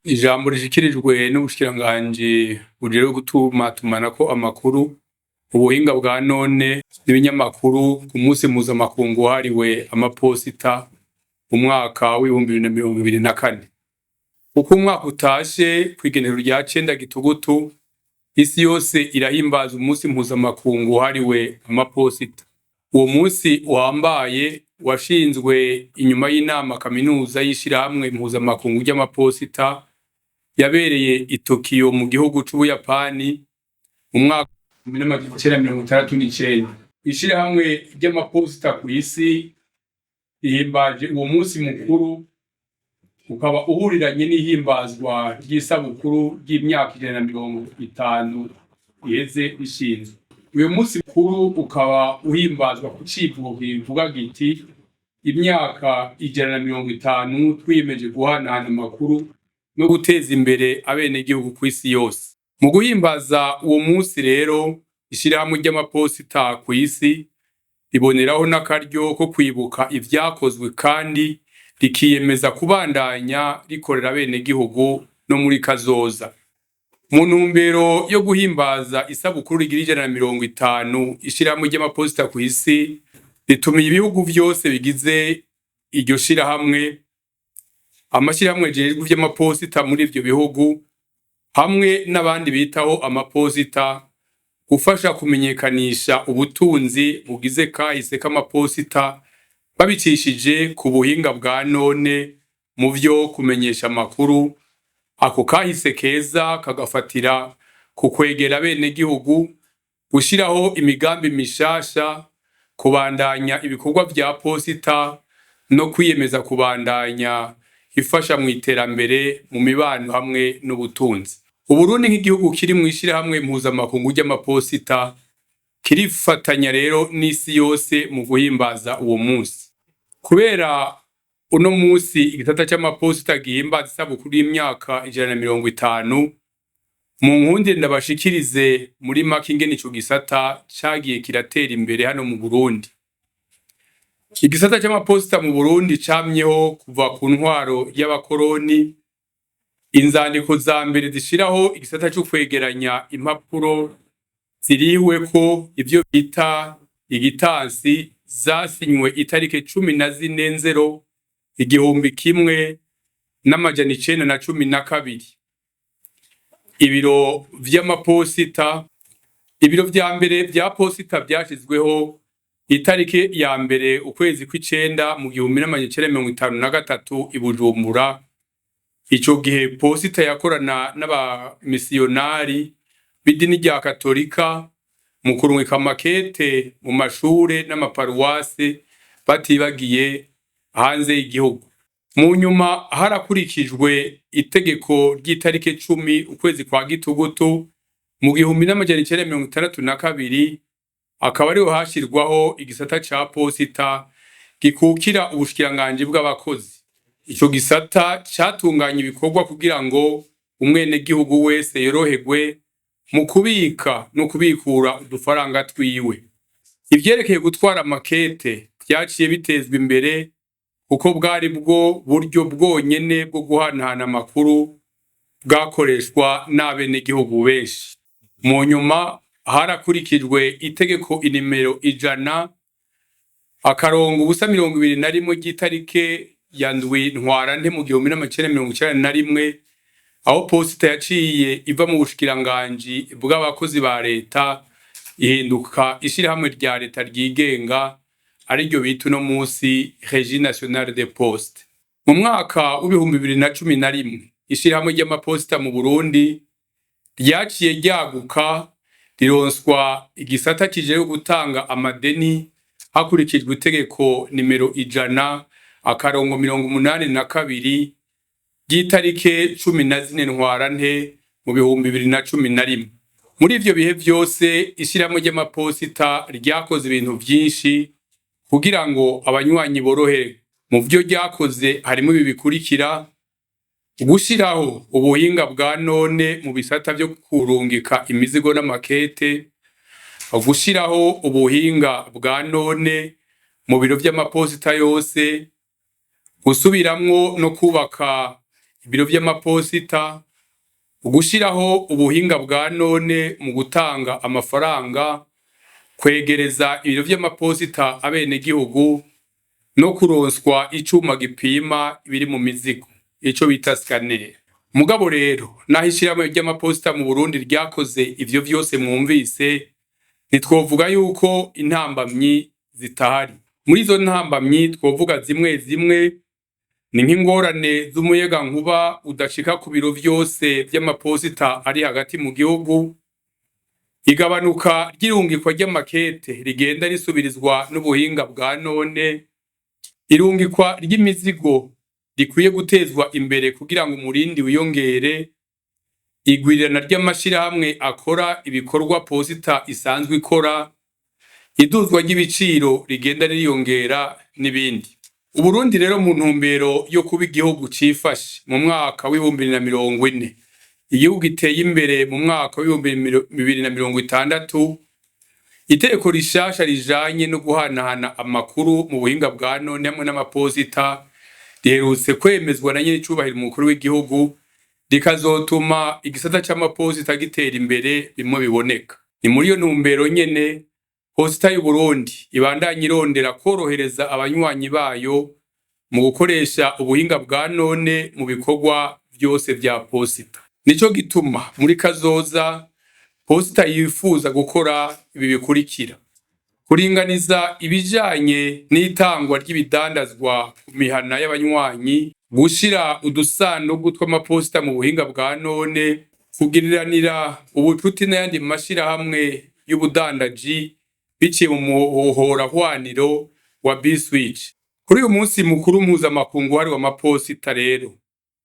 Ijambo rishikirijwe n'ubushikiranganji bujejwe gutumatumanako amakuru, ubuhinga bwa none n'ibinyamakuru ku musi mpuzamakungu wahariwe amaposita umwaka w'2024. Uko umwaka utashe kw'igenero rya cenda gitugutu, isi yose irahimbaza umusi mpuzamakungu wahariwe amaposita. Uwo musi uhambaye washinzwe inyuma y'inama kaminuza y'ishirahamwe mpuzamakungu ry'amaposita yabereye i Tokiyo mu gihugu c'Ubuyapani mu mwaka 1969. Ishirahamwe ry'amaposita kw'isi rihimbaje uwo musi mukuru, ukaba uhuriranye n'ihimbazwa ry'isabukuru ry'imyaka 150 iheze rishinzwe. Uyu musi mukuru ukaba uhimbazwa ku civugo kivuga giti: imyaka 150 twiyemeje guhanahana amakuru no guteza imbere abenegihugu kw'isi yose. Mu guhimbaza uwo musi rero, ishirahamwe ry'amaposita kw'isi riboneraho n'akaryo ko kwibuka ivyakozwe kandi rikiyemeza kubandanya rikorera abenegihugu no muri kazoza. Mu ntumbero yo guhimbaza isabukuru rigira 150, ishirahamwe ry'amaposita kw'isi ritumiye ibihugu vyose bigize iryo shirahamwe, amashirahamwe ajejwe ivy'amaposita muri ivyo bihugu hamwe n'abandi bitaho amaposita gufasha kumenyekanisha ubutunzi bugize kahise k'amaposita babicishije ku buhinga bwa none mu vyo kumenyesha amakuru. Ako kahise keza kagafatira ku kwegera abenegihugu, gushiraho imigambi mishasha, kubandanya ibikorwa vya posita no kwiyemeza kubandanya ifasha mu iterambere, mu mibano hamwe n'ubutunzi. Uburundi nk'igihugu kiri mw'ishirahamwe mpuzamakungu ry'amaposita kirifatanya rero n'isi yose mu guhimbaza uwo musi. Kubera uno musi igisata c'amaposita gihimbaza isabukuru y'imyaka 150, mu nkundire ndabashikirize muri make ingene ico gisata cagiye kiratera imbere hano mu Burundi. Igisata c'amaposita mu Burundi camyeho kuva ku ntwaro y'abakoroni. Inzandiko za mbere zishiraho igisata co kwegeranya impapuro ziriweko ivyo bita igitansi zasinywe itariki 14 Nzero 1912. Ibiro vy'amaposita, ibiro vya mbere vya posita vyashizweho itariki ya mbere ukwezi kw'icenda mu 1953 i Bujumbura. Ico gihe posita yakorana n'abamisiyonari b'idini rya Katolika mu kurungika amakete mu mashure n'amaparuwase, batibagiye hanze y'igihugu. Mu nyuma harakurikijwe itegeko ry'itariki 10 ukwezi kwa gitugutu mu 1962, akaba ariho hashirwaho igisata ca posita gikukira ubushikiranganji bw'abakozi. Ico gisata catunganya ibikorwa kugira ngo umwenegihugu wese yoroherwe mu kubika no kubikura udufaranga twiwe. Ivyerekeye gutwara amakete vyaciye bitezwa imbere, kuko bwari bwo buryo bwonyene bwo guhanahana amakuru bwakoreshwa n'abenegihugu benshi. Mu nyuma harakurikijwe itegeko inimero 100-021 ry'itarike ya 7 Ntwarante mu 1991, aho posita yaciye iva mu bushikiranganji bw'abakozi ba leta ihinduka ishirahamwe rya leta ryigenga, ariryo bita uno musi Régie Nationale des Postes. Mu mwaka w'2011 ishirahamwe ry'amaposita mu Burundi ryaciye ryaguka, rironswa igisata kijejwe gutanga amadeni hakurikijwe itegeko nimero 100-82 ry'itarike 14 Ntwarante mu 2011. Muri ivyo bihe vyose ishirahamwe ry'amaposita ryakoze ibintu vyinshi kugira ngo abanywanyi boroherwe. Mu vyo ryakoze harimo ibi bikurikira: gushiraho ubuhinga bwa none mu bisata vyo kurungika imizigo n'amakete, gushiraho ubuhinga bwa none mu biro vy'amaposita yose, gusubiramwo no kubaka ibiro vy'amaposita, ugushiraho ubuhinga bwa none mu gutanga amafaranga, kwegereza ibiro vy'amaposita abenegihugu no kuronswa icuma gipima ibiri mu mizigo, ico bita scanner. Mugabo rero, naho ishirahamwe ry'amaposita mu Burundi ryakoze ivyo vyose mwumvise, ntitwovuga yuko intambamyi zitahari. Muri izo ntambamyi twovuga zimwe zimwe, ni nk'ingorane z'umuyagankuba udashika ku biro vyose vy'amaposita ari hagati mu gihugu, igabanuka ry'irungikwa ry'amakete rigenda risubirizwa n'ubuhinga bwa none, irungikwa ry'imizigo rikwiye gutezwa imbere kugira ngo umurindi wiyongere, igwirirana ry'amashirahamwe akora ibikorwa posita isanzwe ikora, iduzwa ry'ibiciro rigenda ririyongera n'ibindi. Uburundi rero mu ntumbero yo kuba igihugu cifashe mu mwaka w'2040, igihugu giteye imbere mu mwaka w'2060, itegeko rishasha rijanye no guhanahana amakuru mu buhinga bwa none hamwe n'amaposita riherutse kwemezwa na nyenicubahiro umukuru w'igihugu, rikazotuma igisata c'amaposita gitera imbere bimwe biboneka. Ni muri iyo ntumbero nyene Posita y'Uburundi ibandanya irondera kworohereza abanywanyi bayo mu gukoresha ubuhinga bwa none mu bikorwa vyose vya posita. Nico gituma muri kazoza posita yifuza gukora ibi bikurikira: kuringaniza ibijanye n'itangwa ry'ibidandazwa ku mihana y'abanywanyi, gushira udusandugu tw'amaposita mu buhinga bwa none, kugiriranira ubucuti n'ayandi mashirahamwe y'ubudandaji biciye mu muhohorahwaniro wa B-Switch. Kuri uyu munsi mukuru mpuzamakungu wahariwe amaposita rero,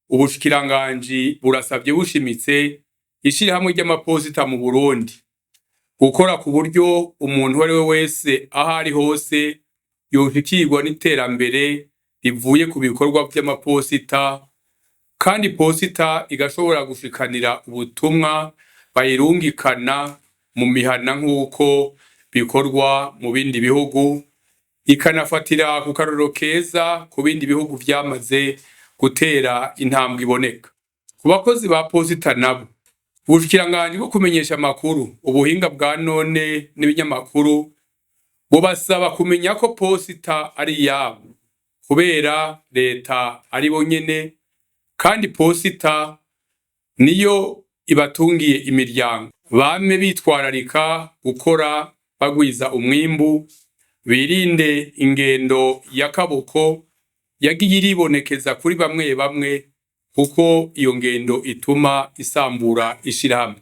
ubushikiranganji burasavye bushimitse ishirahamwe ry'amaposita mu Burundi gukora ku buryo umuntu uwo ari we wese aho ari hose yoshikirwa n'iterambere rivuye ku bikorwa vy'amaposita, kandi posita igashobora gushikanira ubutumwa bayirungikana mu mihana nk'uko bikorwa mu bindi bihugu, ikanafatira ku karorero keza ku bindi bihugu vyamaze gutera intambwe iboneka. Ku bakozi ba posita nabo, ubushikiranganji bwo kumenyesha amakuru, ubuhinga bwa none n'ibinyamakuru bubasaba kumenya ko posita ari iyabo, kubera leta ari bo nyene, kandi posita niyo ibatungiye imiryango. Bame bitwararika gukora bagwiza umwimbu, birinde ingendo y'akaboko yagiye iribonekeza kuri bamwe bamwe, kuko iyo ngendo ituma isambura ishirahamwe.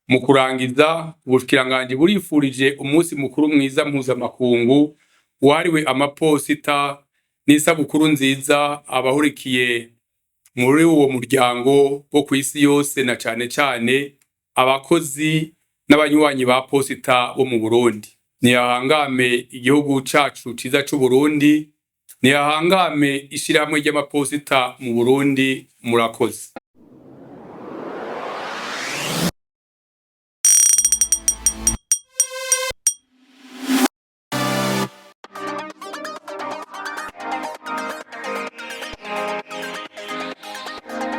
Mu kurangiza, ubushikiranganji burifurije umunsi mukuru mwiza mpuzamakungu wahariwe amaposita n'isabukuru nziza abahurikiye muri uwo muryango wo kw'isi yose, na cane cane abakozi n'abanywanyi ba posita bo mu Burundi. Nihahangame igihugu cacu ciza c'Uburundi, nihahangame ishirahamwe ry'amaposita mu Burundi. Murakoze.